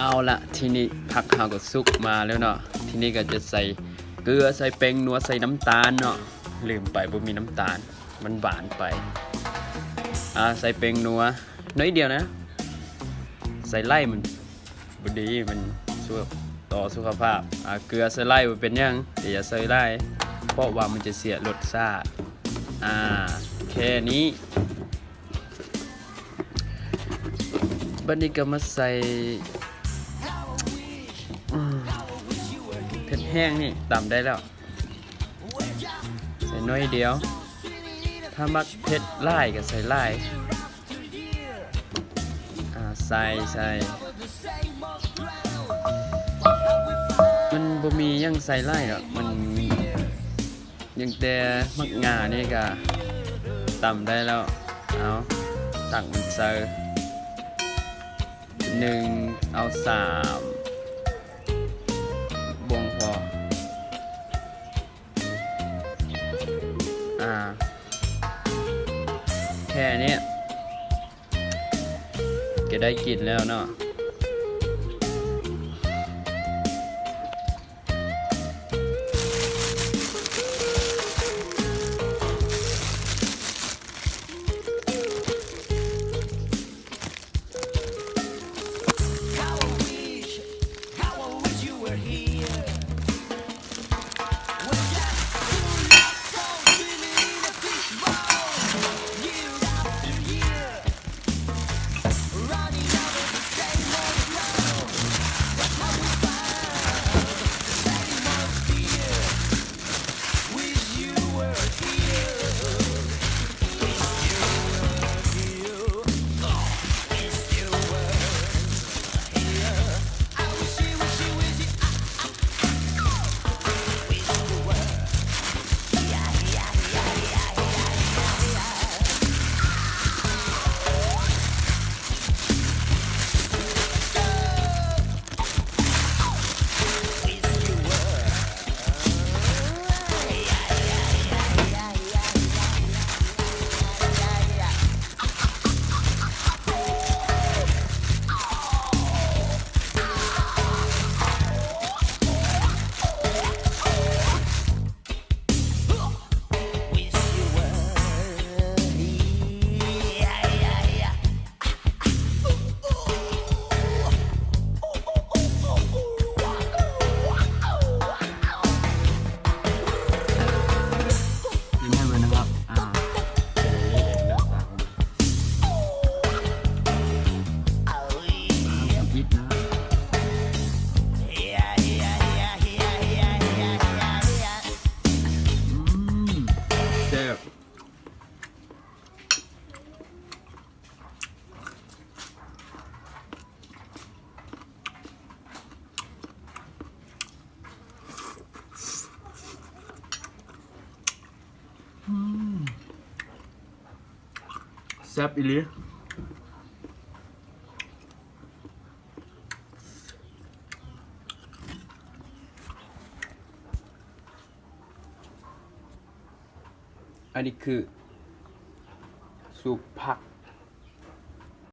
ເອົາລະ ທີນີ້ຜັກເຮົາກໍສຸກມາແລ້ວເນາະ. ທີນີ້ກໍຈະໃສ່ເກືອ ໃສ່ແປ້ງນົວ ໃສ່ນ້ຳຕານເນາະ. ລືມໄປ ບໍ່ມີນ້ຳຕານ ມັນຫວານໄປ. ອາ ໃສ່ແປ້ງນົວໜ້ອຍດຽວນະ. ໃສ່ຫຼາຍມັນບໍ່ດີ ມັນສຸກ ຕໍ່ສຸຂະພາບ. ອາ ເກືອໃສ່ຫຼາຍບໍ່ເປັນຫຍັງ ແຕ່ຢ່າໃສ່ຫຼາຍ ເພາະວ່າມັນຈະເສຍລົດຊາດ. ອາ ແຄ່ນີ້. ບັດນີ້ກໍມາໃສ່ ອືມ ເຜັດແຫ້ງນີ້ ຕຳໄດ້ແລ້ວ ໃສ່ໜ້ອຍດຽວ. ຖ້າມັກເຜັດຫຼາຍກໍໃສ່ຫຼາຍ. ອາ ໃສ່ ໃສ່ ມັນບໍ່ມີຫຍັງໃສ່ຫຼາຍດອກ ມັນ ຍັງແຕ່ໝາກງານີ້ກະຕຳໄດ້ແລ້ວ. ເອົາ ຕັກມັນໃສ່ ໜຶ່ງ ເອົາສາມບ່ວງພໍ. ອາ ແຄ່ນີ້ກໍໄດ້ກິນແລ້ວເນາະ.ອືມ ແຊບ. ອືມ ແຊບອີ່ຫຼີ. ອັນນີ້ຄືຊຸບຜັກ